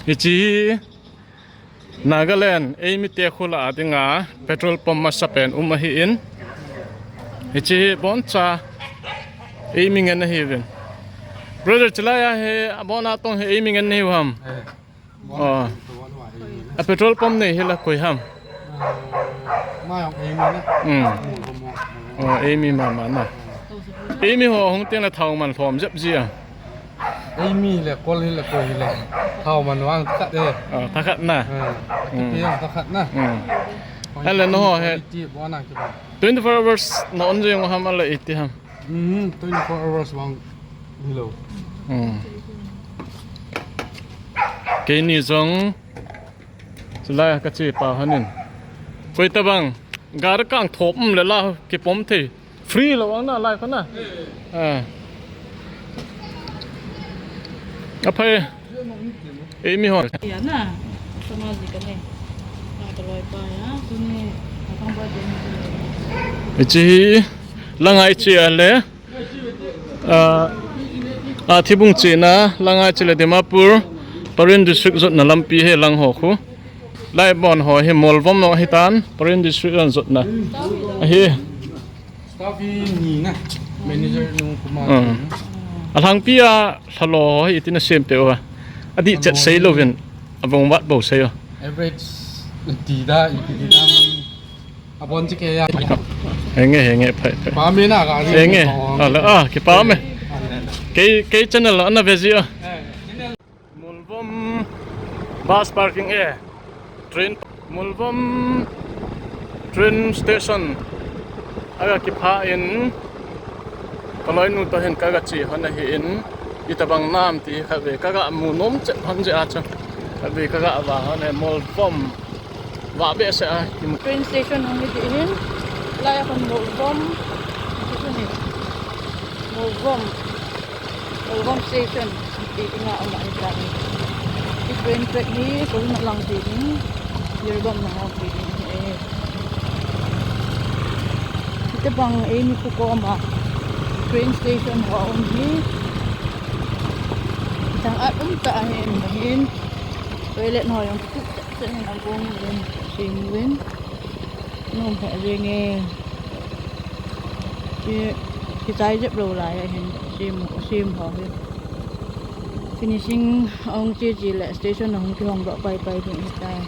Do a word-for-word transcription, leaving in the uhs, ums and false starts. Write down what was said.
Hiche hi Nagaland, eimi te khula a dinga petrol pump masapen um ahin. Hiche hi boncha eimi ngen ahiuvin. Brother, chulai a hi abon a tong hi eimi ngen nahiu ham? Eh, bon. Oh. A petrol pump nei hi la koi ham? Ah, ma jong eimi na. Hmm. Mun ko mo. Oh, eimi mama na. Eimi ho hung teng le thao man lhom jep ji a. Eimi le, kol hi le, koi hi le. Thao man vang khat e. Oh, thakhat na. Eh, hmm. Kiti jong thakhat na. Hmm. Quality, ahile nangho hi quality, bon a kibang. Twenty-four hours na on jing u ham ahile iti ham? Hmm, twenty-four hours vang hilou. Hmm. Keini jong chulai a kache pau hon in. Koi tabang, gari kang thop um le la kipom thei. Free lou ang na lai kho na. Eh. Aphai. Eimi ho. Ya na. Sama ji ka ne. Na ka loi pa ya. Tuni. Apang ba den. Hiche hi. Langa iche a le. Ah, a Thibung chena, langa iche le Dimapur. Peren District jotna lampi hi lang ho khu. Lai bon ho hi Molvom no hitan. Peren District jotna. Ahi. Staff hi ni na, manager nu kuma. Hmm. Alhangpi a lhalo ho hi itin asem peh uva. Adih chet sei louvin. Avong vat bou sei u. Average ti da, ipi ti da. Abon chi ke ya. Henge, henge, phai, phai. Pa me na ka ri. Henge. Ala, ah, kipa me. Kei, kei channel ana ve ji a. Eh, channel. Molvom bus parking e, train, Molvom train station. Aga kipha in, kaloinu toh hin kaga che hon ahin, itabang nam ti khatvei kaga mu nom chet hon jeh a chu. Khatvei kaga vah hon e, Molvom. Vah behseh a, kim. Train station hung hi ding hin, lai a kon Molvom. Station hi. Molvom. Molvom station. Ti nga um ahi ta. Hi train track hi, kul na lang ti ding. Jiribam na ho ti ding. Eh. Hitabang eimi khu koma train station ho um hi. Chang at um ta ahin, hin. Toilet ho jong kitup Chen in agong uvin, sem uvin. Nom heh jeng e. Ki, kichai jep lou lai ahin, sem, sem ho hi. Finishing ahung che che le station ahung kihong doh pai pai ding ahitai.